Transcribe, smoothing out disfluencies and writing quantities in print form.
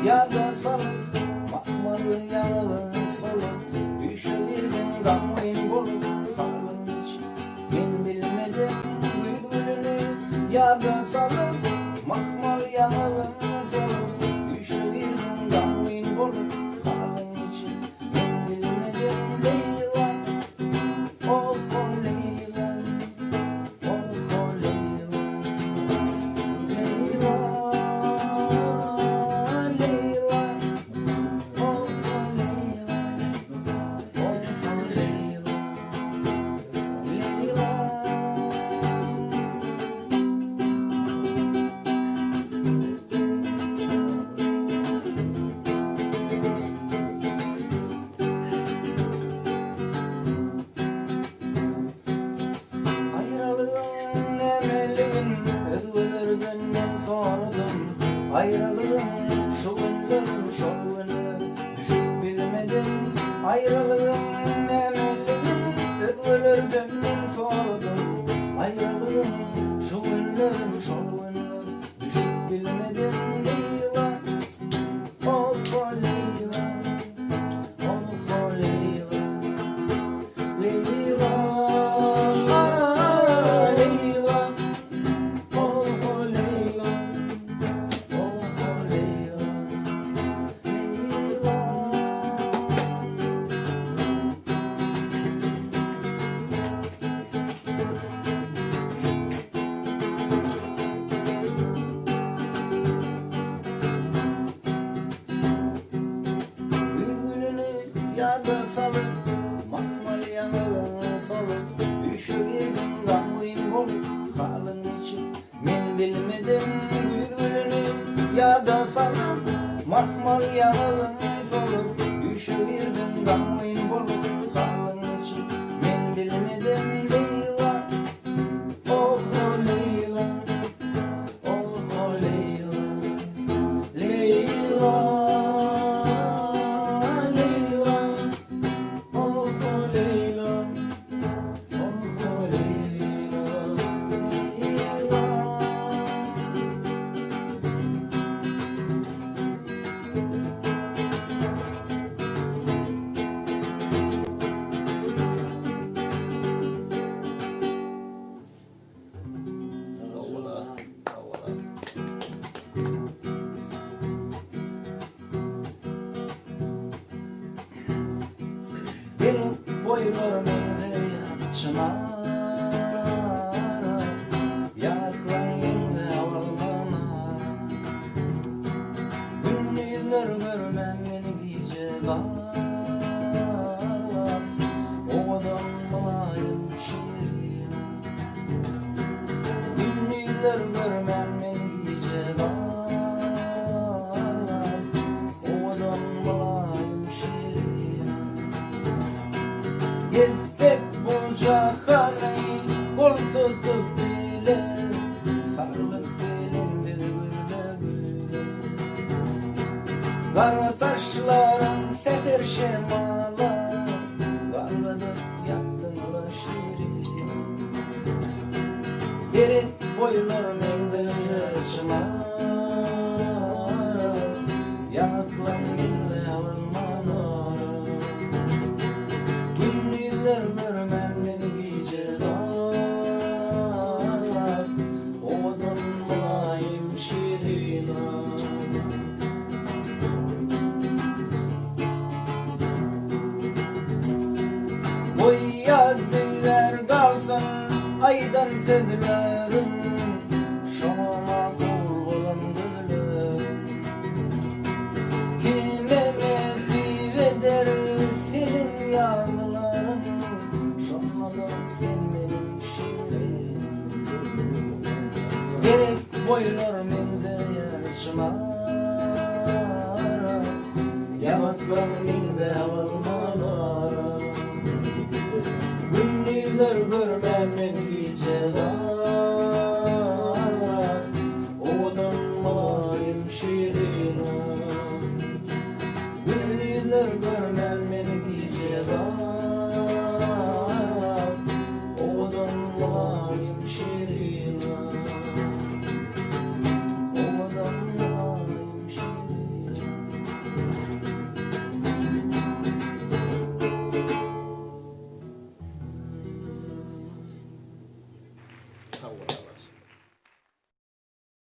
ýada salyp, Mahmal ýaňagyň solup, Düýşe girdiň gamgyn bolup, Halyň niçik, men bilmedim. Güýz gülüni ýada salyp, Mahmal ýaňagyň solup, Düýşe girdiň gamgyn bolup, Halyň niçik, men bilmedim. Leýla, oh-ho Leýla, oh-ho Leýla, Leýla, Leýla, oh-ho Leýla, oh-ho Leýla, Leýla. Aýralygyň nämeligin özgelerden men soradym. Aýralygyň şu günler, şol günler düşüp bilmedim. Aýralygyň nämeligin özgelerden men soradym. Aýralygyň şu günler, şol günler düşüp bilmedim. Leýla, oh-ho Leýla, oh-ho Leýla. Leýla, Leýla, oh-ho Leýla, oh-ho Leýla, Leýla. Güýz gülüni ýada salyp, Mahmal ýaňagyň solup, Düýşe girdim gamgyn bolup, Halyň niçik, men bilmedim. Güýz gülüni ýada salyp, Mahmal ýaňagyň solup, Düýşe girdim gamgyn bolup, Halyň niçik, men bilmedim. Leýla, oh-ho Leýla, oh-ho Leýla. Leýla, Leýla, oh-ho Leýla, oh-ho Leýla, Leýla. Derek boýlar meňzeýär çynara, Ýatlaň meňzäp almana. Gündizler görmän meni gije barlap, Owadan mylaýym şirin. Gündizler görmän meni gije barlap, Owadan mylaýym şirin. Gezsek bu jahany gol tutup bile, Sarlyp bilen biz güle-güle. Gara saçlaryň säher şemala, Galgadyp ýatdyňla şirin. Derek boýlar meňzeýär çynara, Ýaňaklar meňzäp almalara. Gündizler görmän meni gije darlar, Owadan mylaýym şirin ah. Goý ýadygär galsyn aýdan sözlerim, Şoňa makul bolan gözlerim. Kime nesip eder seniň ýalylaryň, Şonda-da sen meniň şirin. Gerek boýlar meňzeýär çynara, Ýaňaklar meňzäp almalara. Gündizler görmän men gije darlar, Owadan mylaýym şirin Gündizler görmän men gije darlar, Owadan mylaýym şirin Owadan mylaýym şirin. Sag bol.